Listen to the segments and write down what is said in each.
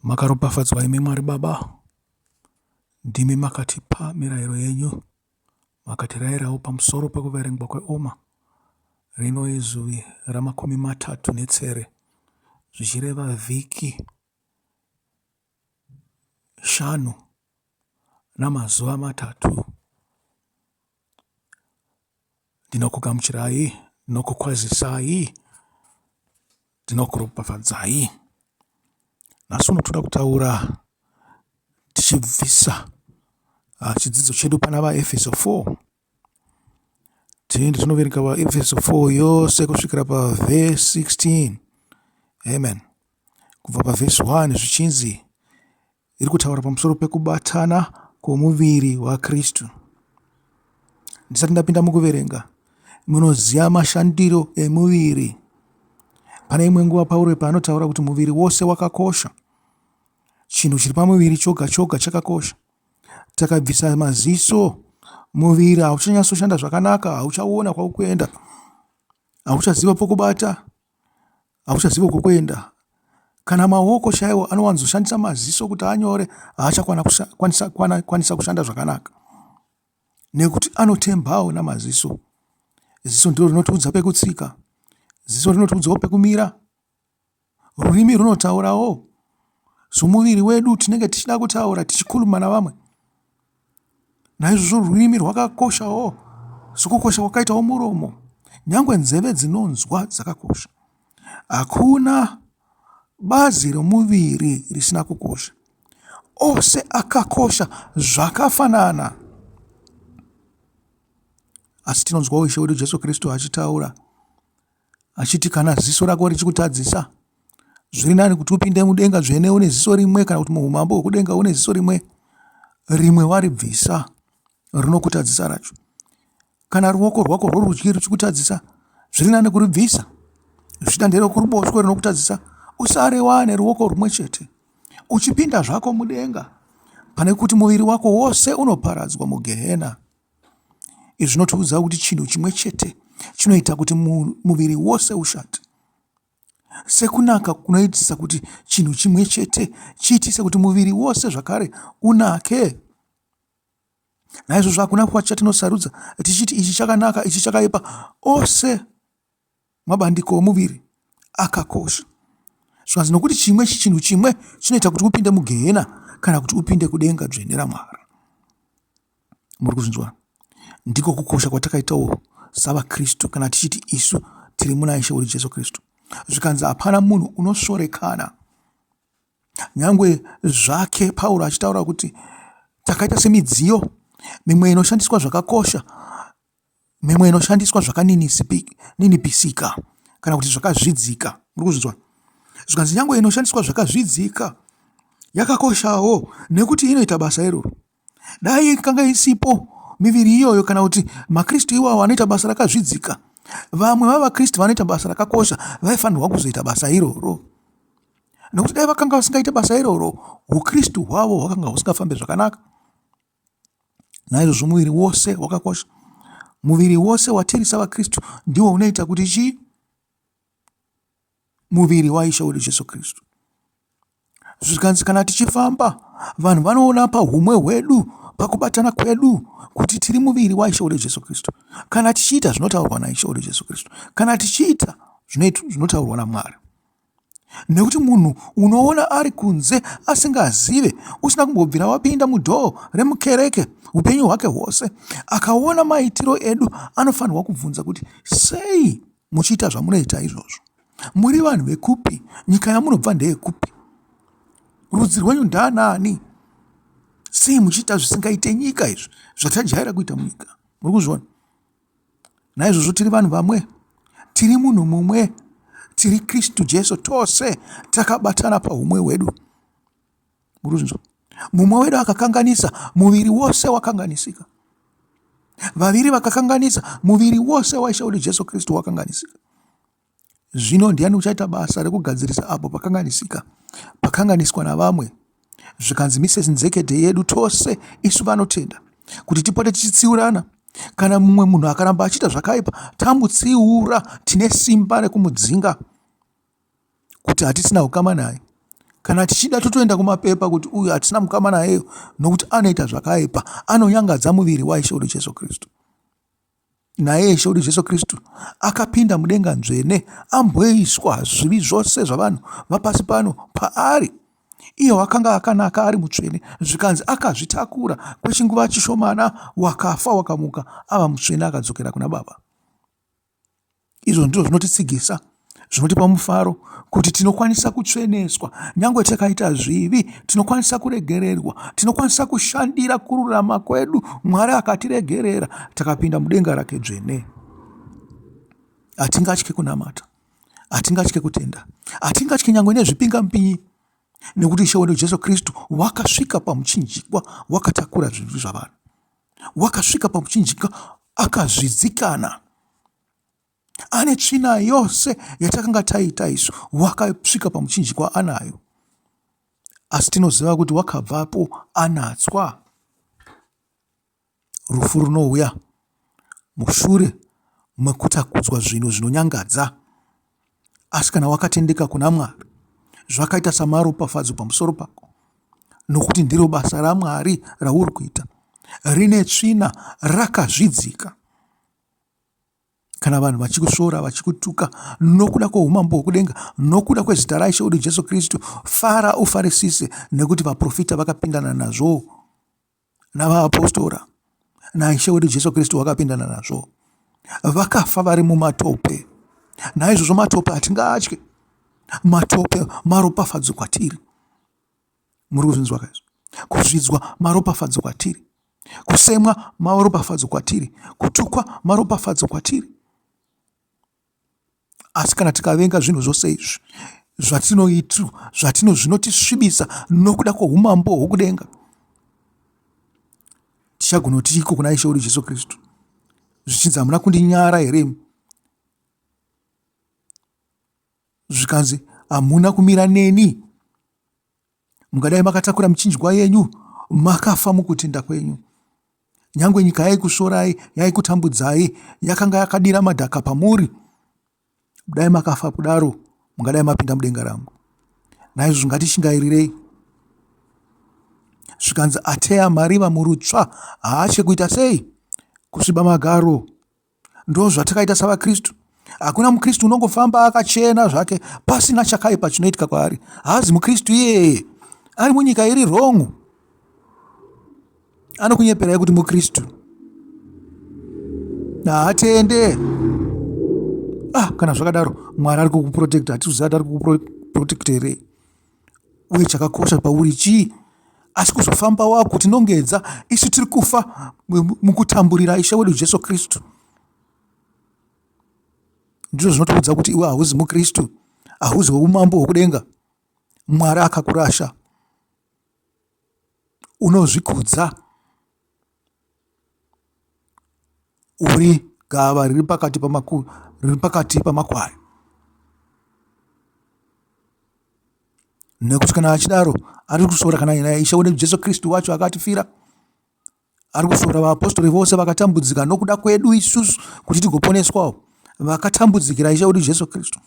Makaropafadzwa imi Mwari Baba, ndimi makatipa mirayiro yenyu, makatirayirawo pamusoro pekuverengwa kweoma. Rino izuvi ramakumi matatu netsere, zvichireva vhiki shanu namazuva matatu. Ndinokugamuchirai, ndinokukwazisai, ndinokuropafadzai. Nhasi uno toda kutaura tichibvisa ah, chidzidzo chedu pana vaEfeso 4. Tiende tinoverenga vaEfeso 4 yose kusvikira pavhesi 16. Amen. Kubva pavhesi 1 zvichinzi iri kutaura pamusoro pekubatana kwomuviri waKristu. Ndisati ndapinda mukuverenga, munoziva mashandiro emuviri. Pane imwe nguva Pauro paanotaura kuti muviri wose wakakosha. Chinhu chiri pamuviri choga choga chakakosha. Takabvisa maziso, muviri hauchanyatsoshanda zvakanaka, hauchaona kwaukuenda, hauchaziva pokubata. Hauchaziva kwokuenda. Kana maoko chaiwo anowanzoshandisa maziso kuti anyore haachakwanisa kushanda zvakanaka nekuti anotembawo namaziso. Ziso ndiro rinotiudza pekutsika, ziso rinotiudzawo pekumira, rurimi runotaurawo. Somuviri wedu tinenge tichida kutaura tichikhuluma navamwe. Naizvozvo rurimi rwakakoshawo sokukosha kwakaitawo muromo. Nyangwe nzeve dzinonzwa dzakakosha. Hakuna bazi romuviri risina kukosha. Ose akakosha zvakafanana. Asi tinonzwawo Ishe wedu Jesu Kristu achitaura achiti kana ziso rako richikutadzisa zviri nani kuti upinde mudenga dzvene une ziso rimwe kana kuti muumambo hwekudenga une ziso rimwe rimwe waribvisa rinokutadzisa racho kana ruoko rwako rworudyi ruchikutadzisa zviri nani kuribvisa zvichida nderekuruboshwe rinokutadzisa usare wane ruoko rumwe chete uchipinda zvako mudenga pane kuti muviri wako wose unoparadzwa mugehena Izvi zvinotiudza kuti chinhu chimwe chete chinoita kuti muviri wose ushate. Sekunaka kunoitisa kuti chinhu chimwe chete chiitise kuti muviri wose zvakare unake. Naizvozvo hakuna kwachatinosarudza tichiti ichi chakanaka, ichi chakaipa. Ose mabandiko omuviri akakosha. Zvikanzi nokuti chimwe chinhu chimwe chinoita kuti upinde mugehena kana kuti upinde kudenga dzvene raMwari. Muri kuzvinzwa? Ndiko kukosha kwatakaitawo savaKristu kana tichiti isu tiri muna Ishe wedu Jesu Kristu. Zvikanzi hapana munhu unosvorekana. Nyangwe zvake Pauro achitaura kuti takaita semidziyo mimwe inoshandiswa zvakakosha mimwe inoshandiswa zvakaninipisika kana kuti zvakazvidzika. Muri kuzvinzwa? Zvikanzi nyangwe inoshandiswa zvakazvidzika yakakoshawo nekuti inoita basa iroro. Dai ikanga isipo miviri iyoyo kana kuti maKristu iwawo anoita basa rakazvidzika, vamwe vavaKristu vanoita basa rakakosha vaifanirwa kuzoita basa iroro. Nekuti dai vakanga vasingaite basa iroro, uKristu hwavo hwakanga husingafambe zvakanaka. Naizvozvo muviri wose wakakosha. Muviri wose watiri savaKristu ndiwo unoita kuti chii? Muviri waIshe wedu Jesu Kristu. Zvikanzi kana tichifamba, vanhu vanoona pahumwe hwedu, pakubatana kwedu kuti tiri muviri waIshe wedu Jesu Kristu. Kana tichiita zvinotaurwa naIshe wedu Jesu Kristu, kana tichiita zvinotaurwa naMwari. Nekuti munhu unoona ari kunze asingazive, usina kumbobvira wapinda mudhoo remukereke upenyu hwake hwose, akaona maitiro edu anofanirwa kubvunza kuti sei muchiita zvamunoita izvozvo? Muri vanhu vekupi? Nyika yamunobva ndeyekupi? Rudzi rwenyu ndaanaani? Sei muchiita zvisingaite nyika izvi zvatajaira kuita munyika? Muri kuzviona? Naizvozvo tiri vanhu vamwe, tiri munhu mumwe, tiri Kristu Jesu, tose takabatana pahumwe hwedu. Murikuzvinzwa? Mumwe wedu akakanganisa, muviri wose wakanganisika. Vaviri vakakanganisa, muviri wose waIshe wedu Jesu Kristu wakanganisika. Zvino ndiani uchaita basa rekugadzirisa apo pakanganisika, pakanganiswa navamwe? Zvikanzi Mrs Nzekede yedu tose isu vanotenda kuti tipote tichitsiurana. Kana mumwe munhu akaramba achiita zvakaipa, tamutsiura, tine simba rekumudzinga kuti hatisina ukama naye. Kana tichida totoenda kumapepa kuti uyu hatina mukama nayeyo nokuti anoita zvakaipa, anonyangadza muviri waIshe wedu Jesu Kristu. Naye Ishe wedu Jesu Kristu akapinda mudenga nzvene amboiswa zvivi zvose zvavanhu vapasi pano paari. Iye wakanga akanaka ari mutsvene, zvikanzi akazvitakura kwechinguva chishomana, wakafa wakamuka ava mutsvene akadzokera kuna Baba. Izvo ndizvo zvinotitsigisa, zvinotipa mufaro kuti tinokwanisa kutsveneswa nyange takaita zvivi, tinokwanisa kuregererwa, tinokwanisa kushandira kururama kwedu. Mwari akatiregerera, takapinda mudenga rake dzvene. Hatingatye kunamata, hatingatye kutenda, hatingatye nyange nezvipingamupinyi nekuti Ishe wedu Jesu Kristu wakasvika pamuchinjikwa wakatakura zvivi zvavanhu. Wakasvika pamuchinjikwa akazvidzikana ane tsvina yose yatakanga taita isu, wakasvika pamuchinjikwa anayo, asi tinoziva kuti wakabvapo anatswa. Rufu runouya mushure mekutakudzwa zvinhu zvinonyangadza, asi kana wakatendeka kuna Mwari zvakaita samaropafadzo pamusoro pako, nokuti ndiro basa raMwari rauri kuita rine tsvina rakazvidzika. Kana vanhu vachikusvora, vachikutuka nokuda kwoumambo hwokudenga, nokuda kwezita raIshe wedu Jesu Kristu, fara ufarisise, nekuti vaprofita vakapindana nazvo navaapostora naIshe wedu Jesu Kristu vakapindana nazvo. Vakafa vari mumatope. Naizvozvo matope hatingaatye. Matope maropafadzo kwatiri. Muri kuzvinzwa ka izvo? Kuzvidzwa maropafadzo kwatiri. Kusemwa maropafadzo kwatiri. Kutukwa maropafadzo kwatiri. Asi kana tikavenga zvinhu zvose izvi zvatinoitwa zvatino zvinotisvibisa nokuda kwoumambo hwokudenga, tichagona kuti iko kuna Ishe wedu Jesu Kristu zvichinzi hamuna kundinyara here imi? Zvikanzi hamuna kumira neni, mungadai makatakura michinjikwa yenyu makafa mukutenda kwenyu. Nyangwe nyika yaikusvorai, yaikutambudzai, yakanga yakadira madhaka pamuri, dai makafa kudaro mungadai mapinda mudenga rangu. Naizvozvo ngatishingairirei. Zvikanzi ateya mariva murutsva haatye kuita sei? Kusviba magaro. Ndozvatakaita savaKristu. Hakuna muKristu unongofamba akachena zvake pasina chakaipa chinoitika kwaari. Haazi muKristu iyeye. Ari munyika iri wrong. Anokunyeperai kuti muKristu. Haatende. Ah, kana zvakadaro Mwari ari kukuprotecta. Hatisi kuziva kuti ari kukuprotecta here. Uye chakakosha pauri chii? Asi kuzofamba wakutinongedza isu tiri kufa mukutamburira Ishe wedu Jesu Kristu. Ndizvo zvinotiudza kuti iwe hauzi muKristu, hauzi weumambo hwokudenga. Mwari akakurasha. Unozvikudza. Uri gava riri pakati pamaku, riri pakati pamakwai. Nekuti kana achidaro ari kusora kana Ishe wedu Jesu Kristu wacho akatifira. Ari kusora vaapostori vose vakatambudzika nokuda kwedu isusu kuti tigoponeswawo. Vakatambudzikira Ishe wedu Jesu Kristu.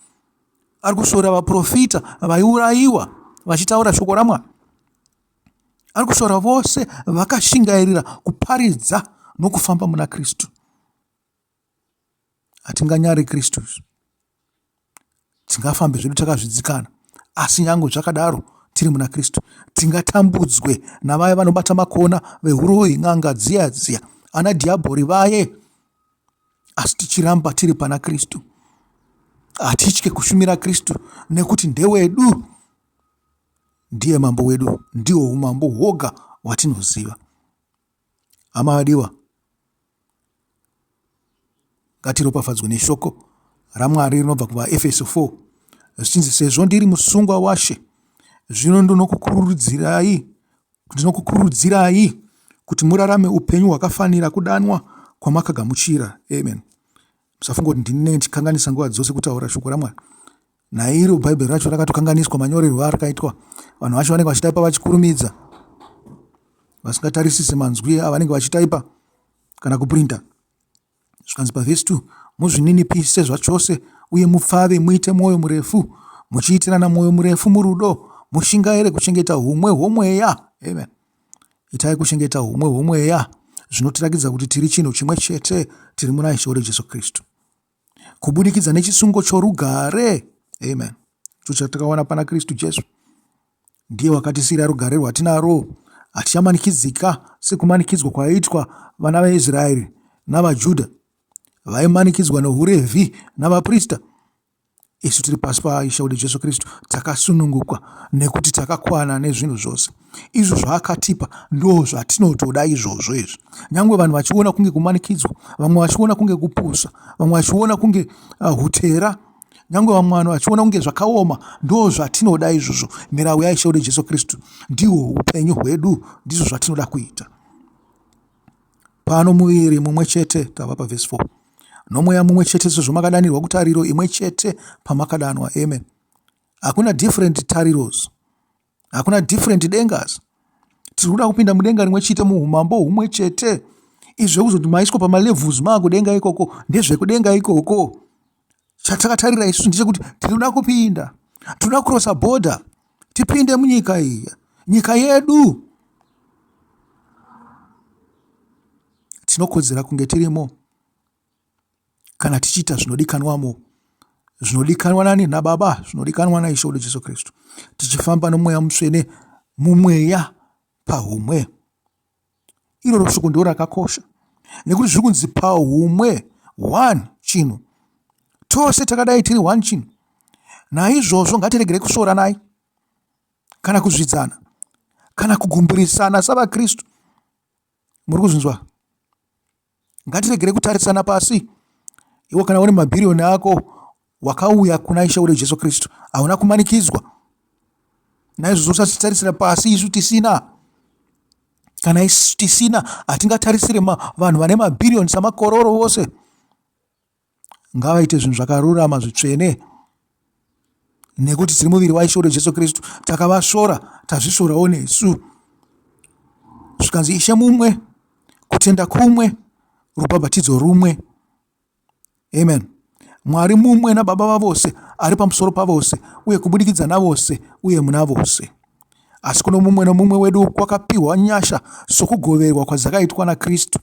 Ari kusora vaprofita vaiurayiwa vachitaura shoko raMwari. Ari kusora vose vakashingairira kuparidza nokufamba muna Kristu. Hatinganyari Kristu. Tingafambe zvedu takazvidzikana, asi nyange zvakadaro tiri muna Kristu. Tingatambudzwe navaya vanobata makona vehuroyi, n'anga dziya dziya, ana dhiabhori vaye, asi tichiramba tiri pana Kristu. Hatitye kushumira Kristu nekuti ndewedu. Ndiye mambo wedu, ndihwo umambo hwoga hwatinoziva. Hama vadiwa, ngatiropafadzwe neshoko raMwari rinobva kuvaEfeso 4 zvichinzi, sezvo ndiri musungwa waShe, zvino ndinokukurudzirai ndinokukurudzirai kuti murarame upenyu hwakafanira kudanwa kwamakagamuchira. Amen. Musafunga kuti ndini ndichikanganisa nguva dzose kutaura shoko raMwari. Nairo Bhaibheri racho rakatokanganiswa manyorerwo arakaitwa. Vanhu vacho vanenge vachitaipa vachikurumidza, vasingatarisisi manzwi avanenge vachitaipa kana kuprinta. Zvikanzi pavhesi 2, muzvininipise zvachose uye mupfave, muite mwoyo murefu, muchiitirana mwoyo murefu murudo, Mushingaire kuchengeta humwe hwomweya. Amen. Itai kuchengeta humwe hwomweya zvinotirakidza kuti tiri chinhu chimwe chete tiri muna Ishe wedu Jesu Kristu. Kubudikidza nechisungo chorugare. Amen. Icho chatakawana pana Kristu Jesu. Ndiye wakatisiyira rugare rwatinarwo. Hatichamanikidzika sekumanikidzwa kwaiitwa vana vaIsraeri navaJudha vaimanikidzwa nohuRevhi navaprista. Isu tiri pasi paIshe wedu Jesu Kristu takasunungukwa nekuti takakwana nezvinhu zvose. Izvo zvaakatipa ndo zvatinotoda izvozvo izvi. Nyangwe vanhu vachiona kunge kumanikidzwa, vamwe vachiona kunge kupusa, vamwe vachiona kunge hutera, nyangwe vamwe vanhu vachiona kunge zvakaoma, ndo zvatinoda izvozvo. Mirau yaIshe wedu Jesu Kristu ndihwo upenyu hwedu, ndizvo zvatinoda kuita. Pano muviri mumwe chete, tava pavhesi 4. Nomweya mumwe chete sezvo makadanirwa kutariro imwe chete pamakadanwa. Amen. Hakuna different tariros. Hakuna different dengas. Tiri kuda kupinda mudenga rimwe chete muumambo humwe chete. Izvi zvekuzoti maiswa pamalevels maakudenga ikoko ndezvekudenga ikoko. Chatakatarira isusu ndechekuti tinoda kupinda, tinoda kurosa border tipinde munyika iyi, nyika yedu. Tinokodzera kunge tirimo kana tichiita zvinodikanwamo, zvinodikanwa nani nababa, zvinodikanwa naIshe wedu Jesu Kristu, tichifamba nomweya mutsvene mumweya pahumwe. Iroro shoko ndiro rakakosha nekuti zviri kunzi pahumwe one chinhu tose takadai tiri one chinhu naizvozvo ngatiregere kusvoranai kana kuzvidzana kana kugumburisana savakristu muri kuzvinzwa Ngatiregere kutarisana pasi. Iwe kana une mabhiriyoni ako wakauya kuna Ishe wedu Jesu Kristu, hauna kumanikidzwa. Naizvozvo usatitarisira pasi isu tisina. Kana isu tisina, hatingatarisire vanhu vane mabhiriyoni samakororo vose. Ngavaite zvinhu zvakarurama zvitsvene nekuti tiri muviri waIshe wedu Jesu Kristu. Takavasvora, tazvisvorawo nesu. Zvikanzi Ishe mumwe, kutenda kumwe, rubhabhatidzo rumwe. Amen. Mwari mumwe naBaba vavose ari pamusoro pavose uye kubudikidza navose uye muna vose. Asi kuno mumwe nomumwe wedu kwakapiwa nyasha sokugoverwa kwadzakaitwa naKristu.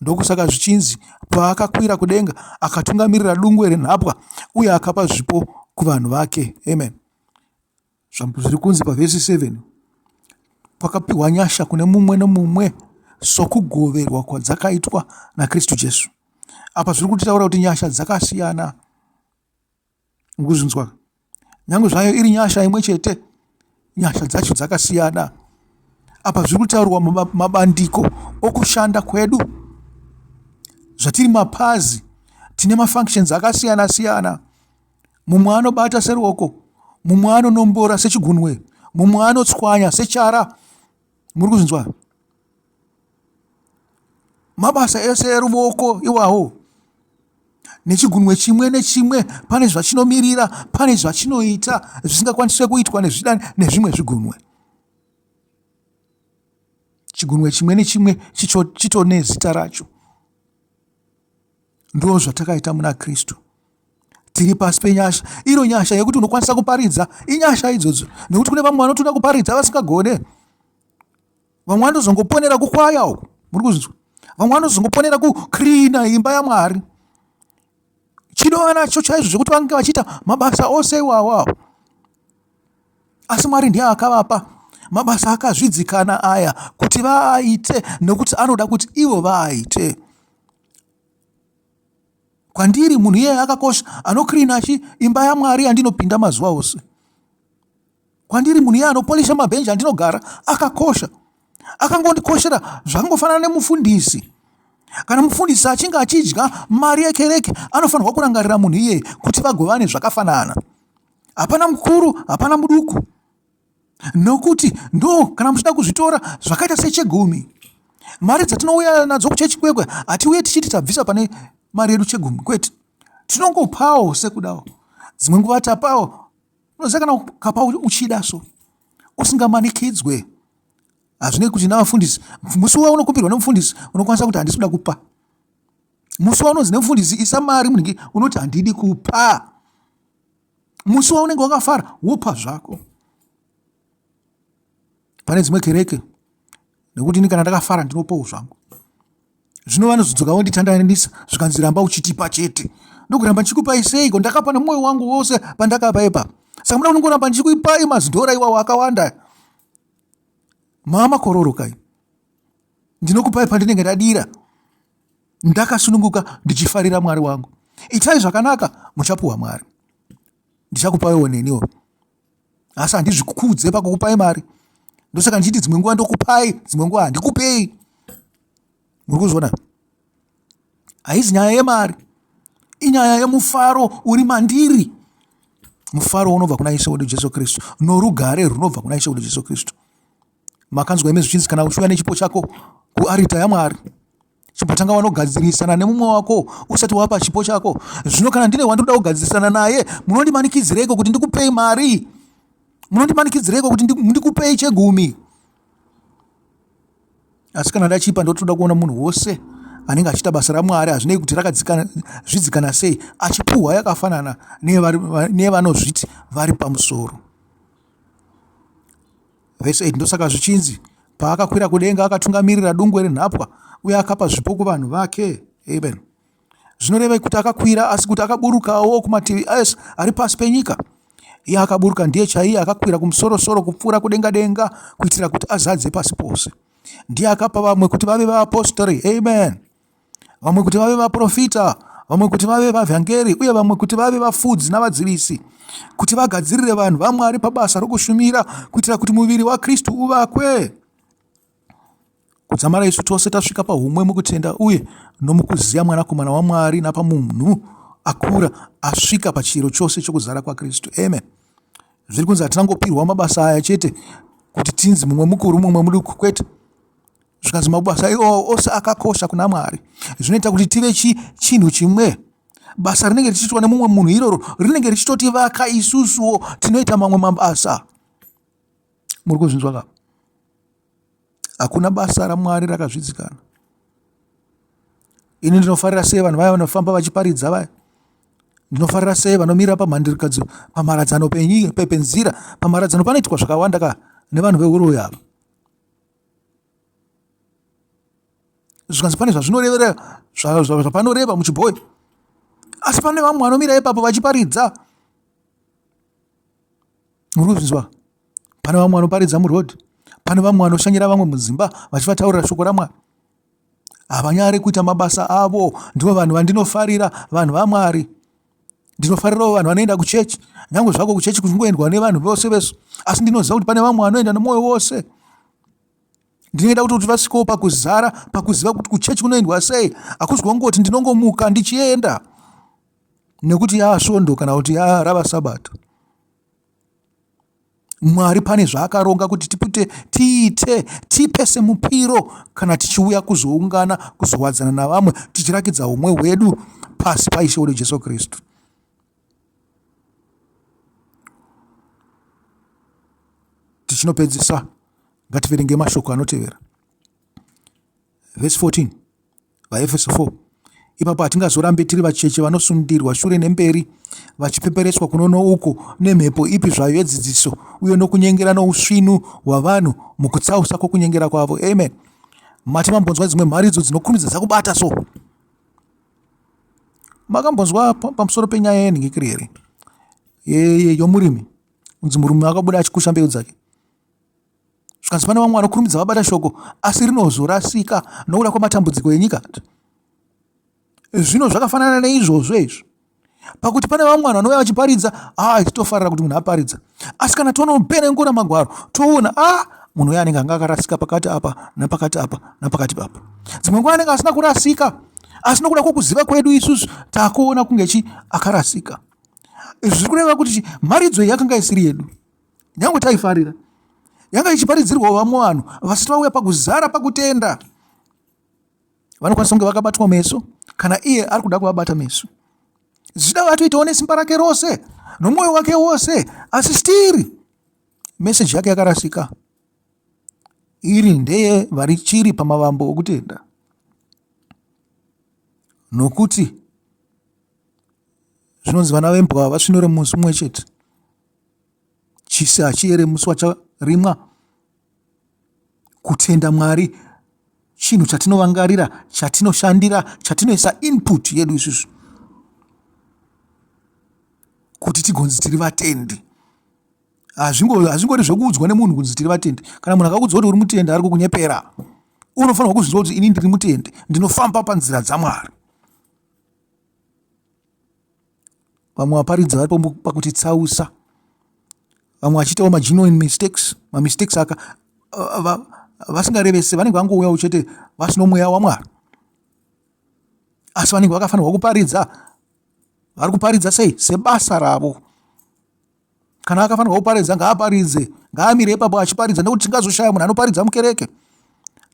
Ndokusaka zvichinzi paakakwira kudenga akatungamirira dungwe renhapwa uye akapa zvipo kuvanhu vake. Amen. Zviri kunzi pavhesi 7 kwakapiwa nyasha kune mumwe nomumwe sokugoverwa kwadzakaitwa naKristu Jesu. Apa zviri kutitaura kuti nyasha dzakasiyana. Mukuzvinzwa? Nyange zvayo iri nyasha imwe chete, nyasha dzacho dzakasiyana. Apa zviri kutaurwa mabandiko okushanda kwedu. Zvatiri mapazi, tine mafunctions akasiyana siyana. Mumwe anobata seruoko, mumwe anonombora sechigunwe, mumwe anotswanya sechara. Muri kuzvinzwa? Mabasa ese eruvoko iwawo nechigunwe chimwe nechimwe pane zvachinomirira, pane zvachinoita zvisingakwaniswe kuitwa nezvida nezvimwe zvigunwe. Chigunwe chimwe nechimwe chitone zita racho. Ndo zvatakaita muna Kristu. Tiri pasi penyasha. Iro nyasha yekuti unokwanisa kuparidza inyasha idzodzo, nekuti kune vamwe vanotoda kuparidza vasingagone. Vamwe vanozongoponera kukwaya uku, muri kuzvinzwa? Vamwe vanozongoponera kukrina imba yaMwari. Chido vanacho chaizvo zvekuti vange vachiita mabasa ose iwawo. Asi Mwari ndiye akavapa mabasa akazvidzikana aya kuti vaaite, nekuti anoda kuti ivo vaaite. Kwandiri munhu iyeye akakosha, anokrina chi imba yaMwari yandinopinda mazuva ose. Kwandiri munhu iye anopolisha mabhenji andinogara akakosha. Akangondikoshera zvakangofanana nemufundisi. Kana mufundisi achinge achidya mari yekereke anofanirwa kurangarira munhu iyeye kuti vagovane zvakafanana. Hapana mukuru, hapana muduku. Nokuti ndo kana muchida kuzvitora zvakaita sechegumi. Mari dzatinouya nadzo kuchechi kwekwe hatiuye tichiti tabvisa pane mari yedu chegumi kwete. Tinongopawo sekudawo. Dzimwe nguva tapawo unoziva kana ukapa uchida so usingamanikidzwe hazvinei kuti navafundisi musi waunokumbirwa nemufundisi unokwanisa kuti handisi kuda kupa musi waunonzi nemufundisi isa mari munhingi unoti handidi kupa musi waunenge wakafara wopa zvako. Pane dzimwe kereke nekuti ini kana ndakafara ndinopawo zvangu. Zvino vanozodzoka vonditandanisa zvikanzi ramba uchitipa chete. Ndokuramba ndichikupai seiko? Ndakapa nemwoyo wangu wose pandakapa ipapa. Saka muda kundongoramba ndichikuipai mazidhora iwawo akawanda. Mama makororo kai. Ndinokupai pandinenge ndadira. Ndakasununguka ndichifarira Mwari wangu. Itai zvakanaka muchapuwa Mwari. Ndichakupaiwo neniwo. Asi handizvikudze pakukupai mari. Ndosaka ndichiti dzimwe nguva ndokupai, dzimwe nguva handikupei. Muri kuzviona? Haizi nyaya yemari. Inyaya yemufaro uri mandiri. Mufaro unobva kuna Ishe wedu Jesu Kristu norugare runobva kuna Ishe wedu Jesu Kristu. Makanzwa imi zvichinzi kana uchiuya nechipo chako kuarita yaMwari, chimbotanga wanogadzirisana nemumwe wako usati wapa chipo chako. Zvino kana ndine wandinoda kugadzirisana naye, munondimanikidzireiko kuti ndikupei mari? Munondimanikidzireiko kuti ndikupei chegumi? Asi kana ndachipa ndotoda kuona munhu wose anenge achiita basa raMwari, hazvinei kuti rakazvidzikana sei, achipuhwa yakafanana nevanozviti vari pamusoro. Vhesi 8 ndosaka zvichinzi paakakwira kudenga akatungamirira dungwe renhapwa uye akapa zvipo kuvanhu vake. Amen. Zvinoreva kuti akakwira asi kuti akaburukawo kumativi ese ari pasi penyika. Iye akaburuka ndiye chaiye akakwira kumusorosoro kupfuura kudenga denga kuitira kuti azadze pasi pose. Ndiye akapa vamwe kuti vave vaapostori. Amen. Vamwe kuti vave vaprofita, vamwe kuti vave vavhangeri uye vamwe kuti vave vafudzi navadzivisi, kuti vagadzirire vanhu vaMwari pabasa rokushumira kuitira kuti muviri waKristu uvakwe. Kudzamara isu tose tasvika pahumwe mukutenda uye nomukuziva Mwanakomana waMwari napamunhu akura asvika pachiyero chose chokuzara kwaKristu. Amen. Zviri kunzi hatina ngopirwa mabasa aya chete kuti tinzi mumwe mukuru mumwe muduku kwete. Zvikanzi mabasa iwawo ose akakosha kuna Mwari. Zvinoita kuti tive chinhu chimwe. Basa rinenge richiitwa nemumwe munhu iroro rinenge richitotivaka isusuwo tinoita mamwe mabasa. Muri kuzvinzwa ka? Hakuna basa raMwari rakazvidzikana. Ini ndinofarira sei vanhu vaya vanofamba vachiparidza vaya. Ndinofarira sei vanomira pamhandirikadzo pamharadzano penzira. Pamharadzano panoitwa zvakawanda ka nevanhu veuroyi ava. Zvikanzi pane zvazvinorevera zvapanoreva muchibhoyi. Asi pane vamwe vanomira ipapo vachiparidza. Muri kuzvinzwa? Pane vamwe vanoparidza muroad, pane vamwe vanoshanyira vamwe mudzimba vachivataurira shoko raMwari. Havanyare kuita mabasa avo. Ndivo vanhu vandinofarira, vanhu vaMwari. Ndinofarirawo vanhu vanoenda kuchechi, nyange zvako kuchechi kuchingoendwa nevanhu vose vese, asi ndinoziva kuti pane vamwe vanoenda nemwoyo wose. Ndinoenda kuti vasvikewo pakuzara, pakuziva kuti kuchechi kunoendwa sei. Hakuzi kungoti ndinongomuka ndichienda nekuti yaasvondo kana kuti yarava sabata. Mwari pane zvaakaronga kuti tipute tiite tipe semupiro kana tichiuya kuzoungana kuzowadzana navamwe tichirakidza umwe hwedu pasi paIshe wedu Jesu Kristu. Tichinopedzisa ngativerenge mashoko anotevera. Vhesi 14 VaEfeso 4 Ipapo hatingazorambi tiri vacheche vanosundirwa shure nemberi, vachipepereswa kuno nouko nemhepo ipi zvayo yedzidziso uye nokunyengera nousvinu hwavanhu mukutsausa kwokunyengera kwavo. Amen. Mati mambonzwa dzimwe mharidzo dzinokurumidza dzakubata so. Makambonzwa pamusoro penyaya yenhingikiri here? Yomurimi. Unzi murume akabuda achikusha mbeu dzake. Zvikanzi pane vamwe vanokurumidza vabata shoko asi rinozorasika nokuda kwamatambudziko enyika. Zvino zvakafanana neizvozvo izvo pakuti pane vamwe vanhu vanouya vachiparidza, ah, titofarira kuti munhu aparidza, asi kana tonopenengura magwaro toona, ah, munhu uyo anenge anga akarasika pakati apa napakati apa napakati papa. Dzimwe nguva anenge asina kurasika, asi nokuda kwokuziva kwedu isusu takuona kunge chi akarasika. Izvi zviri kureva kuti mharidzo iyi yakanga isiri yedu. Nyange taifarira, yanga ichiparidzirwawo vamwe vanhu vasati vauya pakuzara pakutenda. Vanokwanisa kunge vakabatwa meso kana iye ari kuda kuvabata meso. Zvichida vatoitawo nesimba rake rose nomwoyo wake wose, asi stiri meseji yake yakarasika. Iri ndeye vari chiri pamavambo okutenda, nokuti zvinonzi vana vembwa vasvinure musi mumwe chete. Chisi hachiyere musi wacharimwa. Kutenda Mwari chinhu chatinovangarira, chatinoshandira, chatinoisa input yedu isusu kuti tigonzi tiri vatendi. Hazvingori zvekuudzwa nemunhu kunzi tiri vatendi. Kana munhu akakuudza kuti uri mutendi ari kukunyepera. Unofanirwa kuzvinzwa kuti ini ndiri mutendi, ndinofamba panzira dzaMwari. Vamwe vaparidzi varipo pakutitsausa, vamwe vachiitawo magenuine mistakes, mamistakes aka vasingarevese, vanenge vangouyawo chete vasino mweya waMwari, asi vanenge vakafanirwa kuparidza. Vari kuparidza sei? Sebasa ravo. Kana akafanirwa kuparidza ngaaparidze, ngaamire ipapo achiparidza, nekuti tingazoshaya munhu anoparidza mukereke.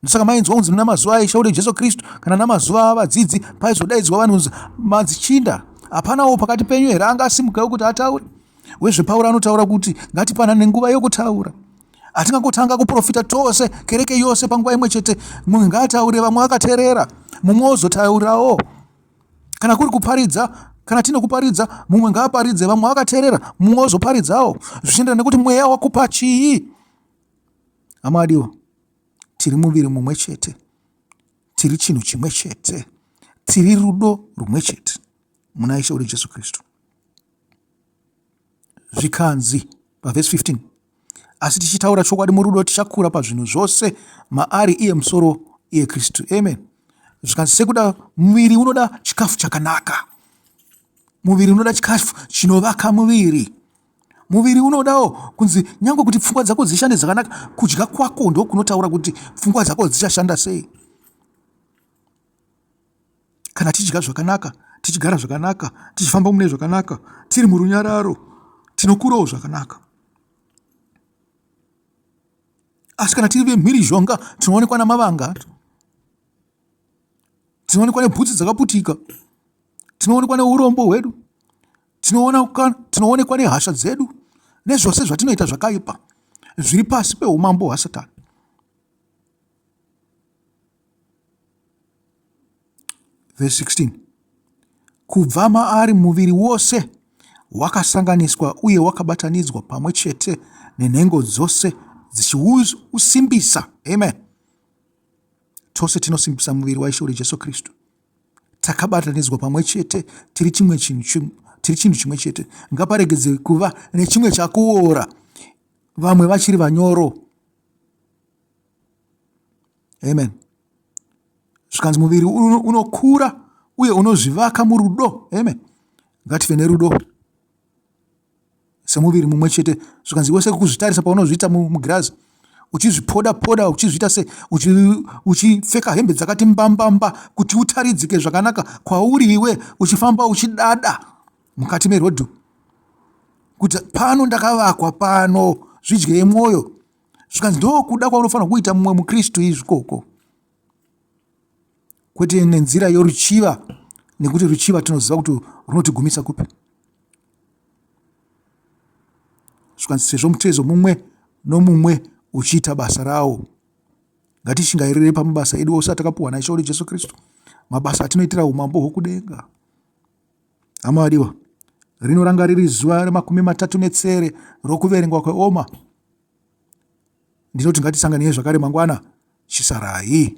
Ndosaka mainzwa kunzi namazuva aIshe wedu Jesu Kristu kana namazuva avadzidzi paizodaidzwa vanhu kunzi madzichinda. Hapanawo pakati penyu here angasimukawo kuti ataure? Wezvepauro anotaura kuti ngatipanane nguva yokutaura. Hatingangotanga kuprofita tose kereke yose panguva imwe chete. Mumwe ngaataure vamwe vakateerera, mumwe ozotaurawo. Kana kuri kuparidza, kana tine kuparidza, mumwe ngaaparidze vamwe vakateerera, mumwe ozoparidzawo, zvichienderana nekuti mweya wakupa chii. Hama adiwa, tiri muviri mumwe chete, tiri chinhu chimwe chete, tiri rudo rumwe chete muna Ishe wedu Jesu Kristu. Zvikanzi pavhesi 15, asi tichitaura chokwadi murudo tichakura pazvinhu zvose maari iye musoro, iye Kristu. Amen. Zvikanzi sekuda muviri unoda chikafu chakanaka, muviri unoda chikafu chinovaka muviri. Muviri unodawo kunzi nyange kuti pfungwa dzako dzishande zvakanaka, kudya kwako ndokunotaura kuti pfungwa dzako dzichashanda sei. Kana tichidya zvakanaka, tichigara zvakanaka, tichifamba mune zvakanaka, tiri murunyararo, tinokurawo zvakanaka. Asi kana tiri vemhirizhonga, tinoonekwa namavanga, tinoonekwa nebhutsi dzakaputika, tinoonekwa neurombo hwedu, tinoonekwa nehasha dzedu nezvose zvatinoita zvakaipa zviri pasi peumambo hwaSatani. Verse 16, kubva maari muviri wose wakasanganiswa uye wakabatanidzwa pamwe chete nenhengo dzose dzichiusimbisa. Amen. Tose tinosimbisa muviri waIshe wedu Jesu Kristu. Takabatanidzwa pamwe chete tiri chimwe chinhu, tiri chinhu chimwe chete. Ngaparegedze kuva nechimwe chakuora, vamwe vachiri vanyoro. Amen. Zvikanzi muviri unokura uye unozvivaka murudo. Amen. Ngative nerudo semuviri mumwe chete. Zvikanzi iwe sekuzvitarisa paunozviita mugirazi, uchizvipoda poda, uchizviita se uchipfeka hembe dzakati mbambamba kuti utaridzike zvakanaka kwauri iwe, uchifamba uchidada mukati merodhi kuti pano ndakavakwa pano, zvidyei mwoyo. Zvikanzi ndokuda kwaunofanira kuita mumwe muKristu izvikoko, kwete nenzira yoruchiva, nekuti ruchiva tinoziva kuti runotigumisa kupi. Zvikanzi sezvo mutezo mumwe nomumwe uchiita basa rawo, ngatishingairire pamabasa edu ose atakapuwa naIshe wedu Jesu Kristu, mabasa atinoitira umambo hwokudenga. Hama vadiwa, rino ranga riri zuva remakumi matatu netsere rokuverengwa kweoma. Ndinoti ngatisanganei zvakare mangwana. Chisarai.